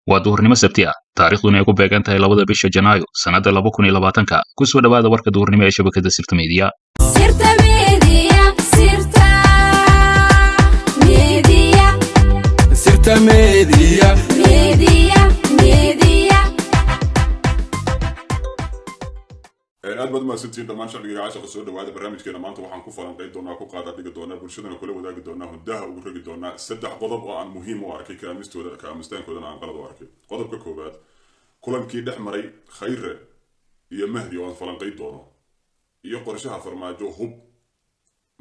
Waa duhurnimo Sabti ah, taariikhduna ay ku beegan tahay 2-da bisha Janaayo, sannadda 2020-ka. Ku soo dhowaada warka duhurnimo ee shabakadda Sirta Media. Sirta Media, Sirta Media. Sirta Media. Media, Media. Aad baad umahadsantihiin dhammaan shacbiga caashaqa. Soo dhawaada barnaamijkeena. Maanta waxaan ku falanqayn doonaa, ku qaada dhigi doonaa, bulshadana kula wadaagi doonaa, hundaha ugu rogi doonaa saddex qodob oo aan muhiim u arkay kaamistooda, kaamistaankoodana aan qalad u arkay. Qodobka koowaad, kulankii dhex maray Khayre iyo Mahdi oo aan falanqayn doono, iyo qorshaha Farmaajo hub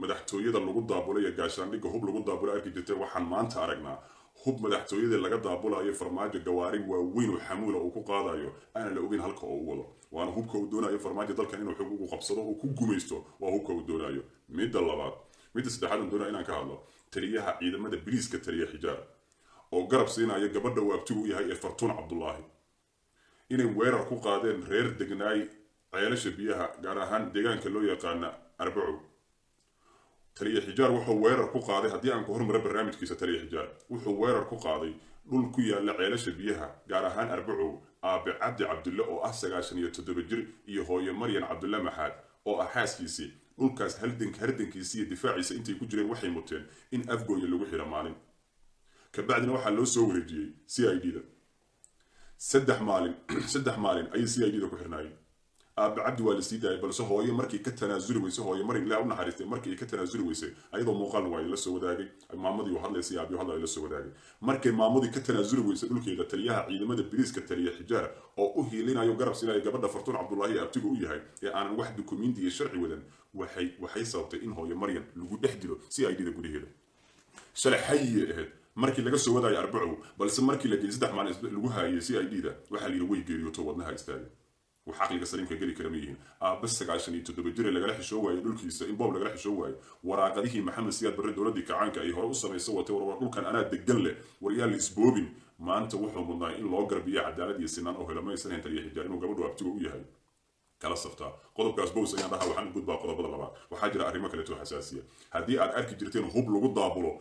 madaxtooyada lagu daabulay iyo gaashaandhigga hub lagu daabulay. Arki jirtay, waxaan maanta aragnaa hub madaxtooyada laga daabulayo, Farmaajo gawaari waaweyn oo xamuula uu ku qaadayo, aanan la ogeyn halka oo u wado. Waana hubka uu doonayo Farmaajo dalkan inuu xog ugu qabsado, uu ku gumaysto. Waa hubka uu doonayo. Midda labaad, midda saddexaad aan doonayo inaan ka hadlo, taliyaha ciidamada biliiska, taliya Xijaar, oo garab siinaya gabadha uu abtigu u yahay ee Fartuun Cabdulaahi, inay weerar ku qaadeen reer degnaay Ceelasha Biyaha, gaar ahaan deegaanka loo yaqaana Arbacow. Taliya Xijaar wuxuu weerar ku qaaday, haddii aan ku hormaro barnaamijkiisa, taliya Xijaar wuxuu weerar ku qaaday dhul ku yaala Ceelasha Biyaha, gaar ahaan Arbacow, aabe Cabdi Cabdulle oo ah 97 jir iyo hooye Maryan Cabdulle Maxaad oo ah xaaskiisii. Dhulkaas hardankiisi iyo difaaciisa intay ku jireen, waxay muteen in Afgooya lagu xidho maalin kabacdina waxaa loo soo wareejiyey CID da. 3 maalin, 3 maalin ayay CID da ku xirnaayeen. Aabe Cabdi waa la sii daayay, balse hooye markii ka tanaasuli weysay, hooye Maryam, Ilaah u naxariistay, markii ay ka tanaasuli weysay, ayadoo muuqaalna waa la soo wadaagay, maamadii oo hadlaysay, aabiyo hadlay la soo wadaagay, markay maamadii ka tanaasuli weysay dhulkeeda, taliyaha ciidamada biliiska, taliya Xijaar, oo u hiilinayo, garab siinayo gabadha Fartuun Cabdullaahi ee abtigu u yahay, ee aanan wax dukumiinti iyo sharci wadan, waxay sababtay in hooye Maryam lagu dhex dilo CID da gudaheeda. Shalay xayiye ahayd markii laga soo wadaayo Arbacow, balse markii la geeyey, 3 maalin lagu haayay CID da, waxaa la yidhi way geeriyooto, wadnaha istaagay. Wax caqliga saliimka geli kara ma yihiin. Aabba 97 jire lagala xishoo waayo dhulkiisa, in boob lagala xishoo waayo, waraaqadihii Maxamed Siyaad Barre, dowladdii kacaanka ay hore u samaysa watay, war dhulkan anaa degan leh, war yaa la isboobin. Maanta wuxuu mudnaa in loo garbiyo cadaalad iyo sinaan oo helo. Maysan hayn taliya Xijaar inuu gabadhu abtiga u yahay kala saftaa. Qodobkaas bows ayaan dhahaa. Waxaan u gudbaa qodobada labaad. Waxaa jira arrimo kaleeto xasaasiya. Haddii aad arki jirteen hub lagu daabulo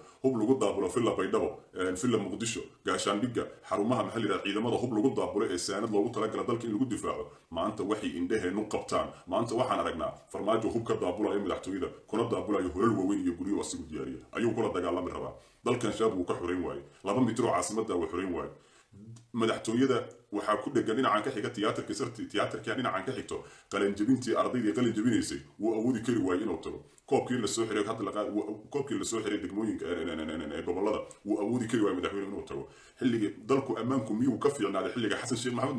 Villa Baydhabo, Villa Muqdisho, gaashaandhigga, xarumaha maxaa la yidhahda ciidamada, hub lagu daabulo ee saanad loogu talagala dalka in lagu difaaco, maanta waxay indhaheennu qabtaan. Maanta waxaan aragnaa Farmaajo hub ka daabulayo madaxtooyada, kuna daabulayo holal waaweyn iyo guryo asigu diyaariya. Ayuu kula dagaalami rabaa dalkan. Shabaab wuu ka xorayn waaye 2 mitir oo caasimada wuu xorayn waaye. Madaxtooyada waxaa ku dhegan dhinacan ka xiga tiyaatarka sarti, tiyaatarka dhinacan ka xigto qalinjabintii ardaydii qalin jabinaysay, wuu awoodi kari waayey inuu tago. Koobkii lasoo xiray hadda koobkii lasoo xiray degmooyinka ee gobolada, wuu awoodi kari waayey madaxweyne inuu tago. Xilligii dalku ammaanku miyuu ka fiicnaaday xilliga Xasan Sheekh Maxamed?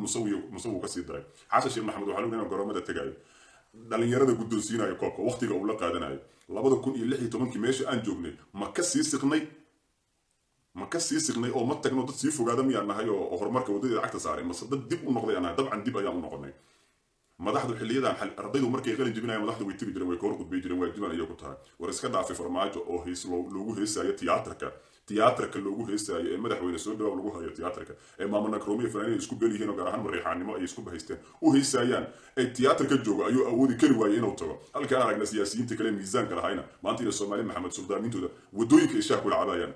Musawi kasii daray. Xasan Sheekh Maxamed waxaa lagu inuu garoomada tagayo, dhalinyarada guddoonsiinayo koobka, waqtiga uu la qaadanayo. 2016-kii meesha aan joognay ma ka sii siqnay oo ma tagno? Dad sii fogaada miyaan nahay oo horumarka waddadeeda cagta saaray, mase dad dib u noqday aan nahay? Dabcan dib ayaan u noqonay. Madaxdu xilliyadan ardaydu markay qalin jebinayaan, madaxdu way tegi jireen, way ka hor qudbay jireen, waajiban ayay ku tahay. War iska dhaafay Farmaajo oo hees loogu heesaayo tiyaatarka, tiyaatarka loogu heesaayo ee madaxweyne soo dhawaab lagu hayo tiyaatarka, ee maama Nakromiya fanaaniin isku bel yihiin oo gaar ahaan mariixaannimo ay isku bahaysteen u heesaayaan ee tiyaatarka jooga, ayuu awoodi kari waayey inuu tago. Halkaan aragna siyaasiyiinta kale miisaanka lahayna maanta iyo Soomaali Maxamed suldaamintooda waddooyinka ishaha kula cabaayaan.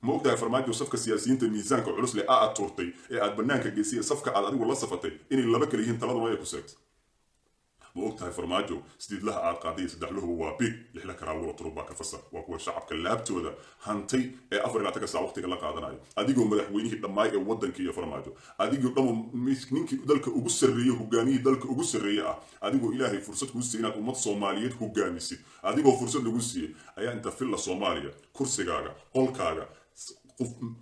Ma ogtahay Farmaajo safka siyaasiyiinta miisaanka culus leh aad tuurtay ee aad banaanka geysay, safka aad adigu la safatay inay laba kale yihiin? Taladuna ay ku seegtay. Ma ogtahay Farmaajo sideedlaha aad qaaday iyo saddexluhuba waa big, lixla karaawada turubaa ka fasal? Waa kuwa shacabka laabtooda hantay ee 24-ka saac waqtiga la qaadanayo, adigoo madaxweynihii dhammaay ee waddanka iyo Farmaajo, adigoo dhamo ninkii dalka ugu sarreeyey, hogaamiyihii dalka ugu sarreeye ah, adigoo Ilaahay fursad kuu siiyey inaad ummad Soomaaliyeed hogaamisid, adigoo fursad lagu siiyey ayaa inta Villa Soomaaliya kursigaaga, qolkaaga,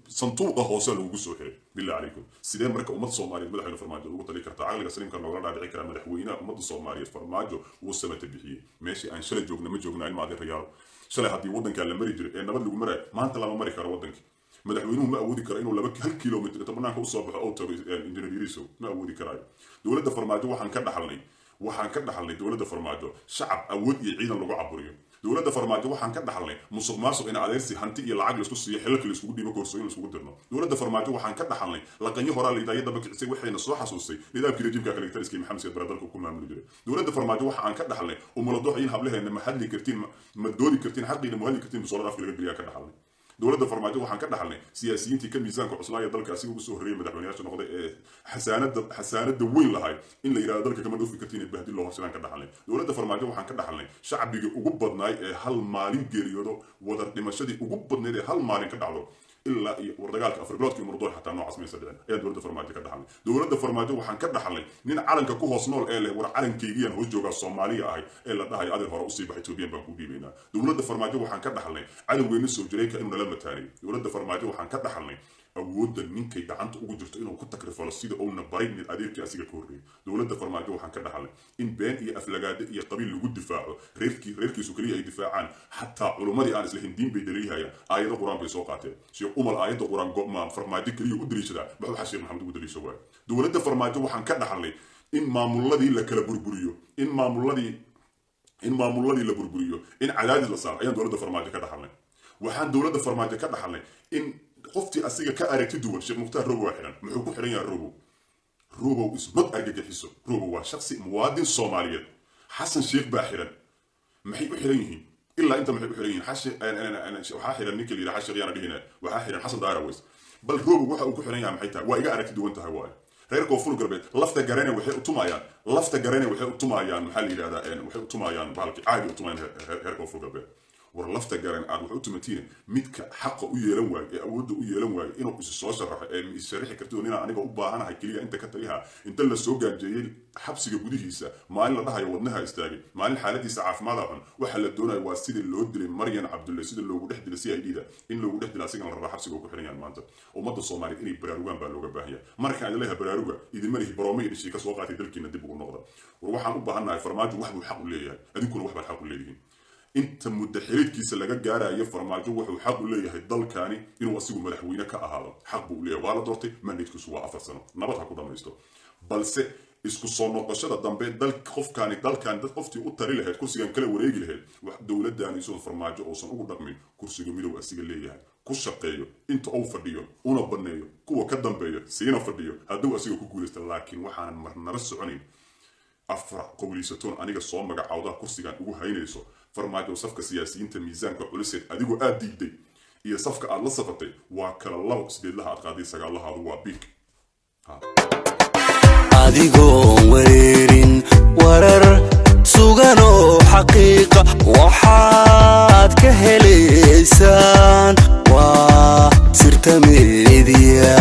sanduuqa hoose lagugu soo xiray. Billah calaykum, sidee marka ummad Soomaaliyeed madaxweyne Farmaajo ugu tali kartaa? Caqliga saliimka noogala dhaadhici karaa madaxweynaha ummadda Soomaaliyeed Farmaajo wuu samata bixiyey. Meeshii aan shalay joogna ma joogna, ilma adeerayaal. Shalay haddii waddankaa la mari jiray ee nabad lagu marayo, maanta lama mari karo. Waddankii madaxweynuhu ma awoodi karo inuu 2 hal kilomitr inta banaanka usoo baxo oo tago. Injineer Yariisow ma awoodi karaayo. Dowladda Farmaajo waxaan ka dhaxalnay dowladda Farmaajo shacab awood iyo ciidan lagu caburiyo. Dowladda Farmaajo waxaan ka dhaxalnay musuq maasuq, in adeersi hanti iyo lacag laisku siiyo, xilalka laiskugu dhiibo, koorsooyin laiskugu dirno. Dowladda Farmaajo waxaan ka dhaxalnay laqanyo horaa la yidhaahdo daba kicisay, waxayna soo xasuustay nidaamkii rajiimka kale Maxamed Siyaad Barre dalka ku maamuli jiray. Dowladda Farmaajo waxa aan ka dhaxalnay umuladox in hablaheena ma hadli kartiin, ma doodi kartiin, xaqiina ma hadli kartiin, bisoolada afka laga geliyaa ka dhaxalnay. Dowladda Farmaajo waxaan ka dhaxalnay siyaasiyiintii ka miisaanka cuslaaya dalka asiga ugu soo horreeyay, madaxweynayaasha noqday ee xasaanada weyn lahay, in la yidhahdo dalka kama dhoofi kartiin, bahdi loo horsidaan ka dhaxalnay. Dowladda Farmaajo waxaan ka dhaxalnay shacbigii ugu badnaay ee hal maalin geeriyoodo, wadar dhimashadii ugu badnayd ee hal maalin ka dhacdo ilaa iyo war dagaalka 4 biloodkii murdoor xataa noocaas maysa dhicin ayaan dowladda Farmaajo ka dhaxalnay. Dowladda Farmaajo waxaan ka dhaxalnay nin calanka ku hoos nool ee leh war calankaygiyaan hoos joogaa, Soomaaliya ahay, ee la dhahayo adeer hore usii bax, Ethiopian baan ku dhiibaynaa. Dowladda Farmaajo waxaan ka dhaxalnay cadowgeenna soo jireenka inuu nala mataanayo. Dowladda Farmaajo waxaan ka dhaxalnay awoodda ninkay gacanta ugu jirto inuu ku takrifalo, sida uuna baray mid adeerkii asiga ka horreeyay. Dowladda Farmaajo waxaan ka dhaxalnay in been iyo aflagaado iyo qabiil lagu difaaco, reerkii reerkiisu keliya ay difaacaan. Xataa culummadii aan isla hindiin bay daliilhayaan, aayado Qur-aan bay soo qaateen. Sheekh Umal aayadda Qur-aan goma Farmaajo keliya u daliishadaa, maxuu Xashiir Maxamed ugu daliisha waayo? Dowladda Farmaajo waxaan ka dhaxalnay in maamuladii la kala burburiyo, in maamuladii la burburiyo, in cadaadis la saaro ayaan dowladda Farmaajo ka dhaxalnay. Waxaan dowladda Farmaajo ka dhaxalnay in qoftii asiga ka aragti duwan, Sheekh Mukhtaar Robo waa xiran. Muxuu ku xiran yahay Robow? Robow ismad argagixiso. Robow waa shaksi muwaadin Soomaaliyeed. Xasan Sheekh baa xiran. Maxay u xiran yihiin ilaa inta? Maxay u xiran yihiin? Waxaa xiran ninka la yidhaha Xashiq yaana dhihina, waxaa xiran Xasan Daaraweys. Bal Robow waxa uu ku xiran yahay maxay tahay? Waa iga aragti duwan tahay waayo. Reer Koonfur Galbeed lafta garane waxay u tumayaan, lafta garane waxay u tumayaan, maxaa la yidhahdaa, waxay u tumayaan bahalki caadi u tumayaan reer Koonfur Galbeed. War lafta garan aad wax u tumatiin, midka xaqa u yeelan waayo ee awoodda u yeelan waayo inuu isu soo sharaxo ee is sharixi kartid, ninaan aniga u baahanahay keliya inta ka taliha, inta la soo gaajeeyey xabsiga gudihiisa, maalin la dhahayo wadnaha istaagay, maalin xaaladiisa caafimaada xun. Waxa la doonayo waa sidii loo dilay Maryan Cabdulle, sida loogu dhex dilay CID da in loogu dhex dilay asigana la rabaa, xabsiga uu ku xiran yahay maanta. Ummadda Soomaaliyeed inay baraarugaan baa looga baahan yahay. Markaan idin leeyahay baraaruga, idinma lihi barooma iyo dhishii ka soo qaatay dalkiina dib ugu noqda. War waxaan u baahannahay, Farmaajo wax buu xaq u leeyahay, adinkuna wax baad xaq u leedihiin. Inta muddo xiriidkiisa laga gaarayo, Farmaajo wuxuu xaq u leeyahay dalkani inuu asigu madaxweyne ka ahaado. Xaq buu u leeyahay, waa la doortay, mandatekiisu waa 4 sano, nabad ha ku dhamaysto. Balse isku soo noqoshada dambe dal qofkaani dalkan dad qoftii u tari lahayd, kursigan kala wareegi lahayd, wax dowladdaani isuun Farmaajo uusan ugu dhaqmin kursiga midow asiga leeyahay ku shaqeeyo inta uu fadhiyo, una banneeyo kuwa ka dambeeyo siina fadhiyo hadduu asiga ku guulaysto. Laakiin waxaanan marnaba soconayn afar qowliysatoon aniga soo magacawda kursigan ugu haynayso. Farmaajo, safka siyaasiyiinta miisaanka culiseed adigoo aad diiday iyo safka aad la safatay waa kala labo. Sideedlaha aad qaaday, sagaalahaadu waa big. Adigoon wareerin, warar suganoo xaqiiqa waxaad ka helaysaan waa Sirta Media.